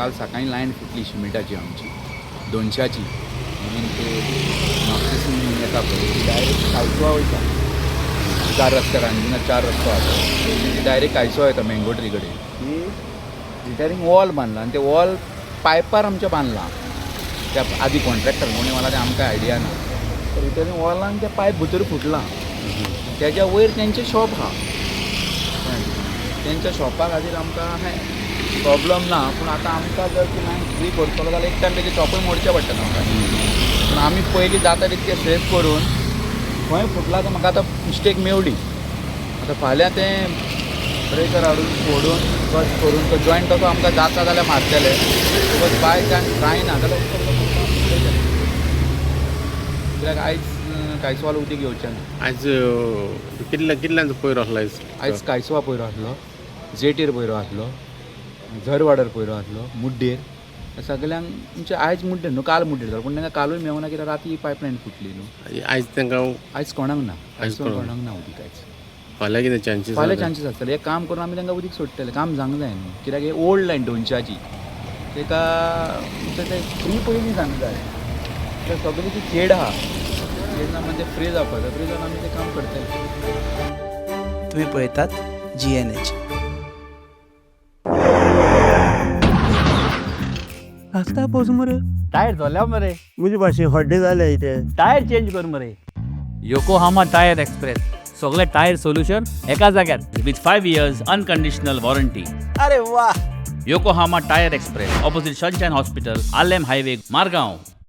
काल सकाळी लायन फुटली शिमिटाची आमची दोनशाची म्हणून ते म्हापशेसून येता पळय ती डायरेक्ट कायसवा वयता. चार रस्त्यार अंजुना चार रस्तो आसा, ती डायरेक्ट कायसवा वयता मँगो ट्री कडेन. ती रिटरिंग वॉल बांदला आनी ते वॉल पायपार आमच्या बांदला. त्या आदी कॉन्ट्रॅक्टर कोणी मला ते आमकां आयडिया ना. रिटरिंग वॉलान ते पायप भितर फुटलां. तेज्या वयर तेंचें शॉप आहा. तेंच्या शॉपा खातीर आमकां अशें प्रॉब्लम ना, पूण आतां आमकां जर ती लायन फ्री करतलो जाल्यार एक टायम तेजें शॉपूय मोडचें पडटलें आमकां. पूण आमी पयलीं जाता तितकें सेफ करून खंय फुटलां तें म्हाका आतां मिस्टेक मेवली. आतां फाल्यां तें ब्रेकर हाडून फोडून कट करून तो जॉयंट तसो आमकां जाता जाल्यार मारतले. सपोज बाय चान्स जायना जाल्यार उदक, कित्याक आयज कांयसवाल उदीक येवचें ना. आयज कितल्या कितल्यांचो पयर आसलो आयज? आयज कायसवा पयरो आसलो, जेटीर पयरो आसलो, झरवाडर पयरो आसलो, मुड्डेर सगल्यांक. म्हणजे आयज मुड्डेर न्हू, काल मुड्डेर जालो, पूण तांकां कालूय मेवना कित्याक राती पायपलायन फुटली न्हू. आयज तांकां आयज कोणाक ना. आयज आयज कोणाक कोणाक ना उदीक आयज. फाल्यां कितें चान्सीस? फाल्यां चान्सीस आसतले. हें काम करून आमी तांकां उदीक सोडटले. काम जावंक जाय न्हू, कित्याक हे ओल्ड लायन दोनशाची, तेका ते फ्री पयलीं जावंक जाय. कित्याक सगळी ती खेड आहा, खेड ना म्हणजे फ्री जावपाक जाय. फ्री जावन आमी तें काम करतले. तुम्ही पळयतात जीएनएच. रस्ता पावस मरे. टायर जोल्या मरे. म्हजे भाशेन हड्डे जाले इथे. टायर चेंज कर मरे. योकोहामा टायर एक्सप्रेस, सगळे टायर सोल्युशन एका जाग्यार with 5 years unconditional warranty. अरे वा. Yokohama tyre express, opposite Sunshine hospital, Arlem highway, Margao.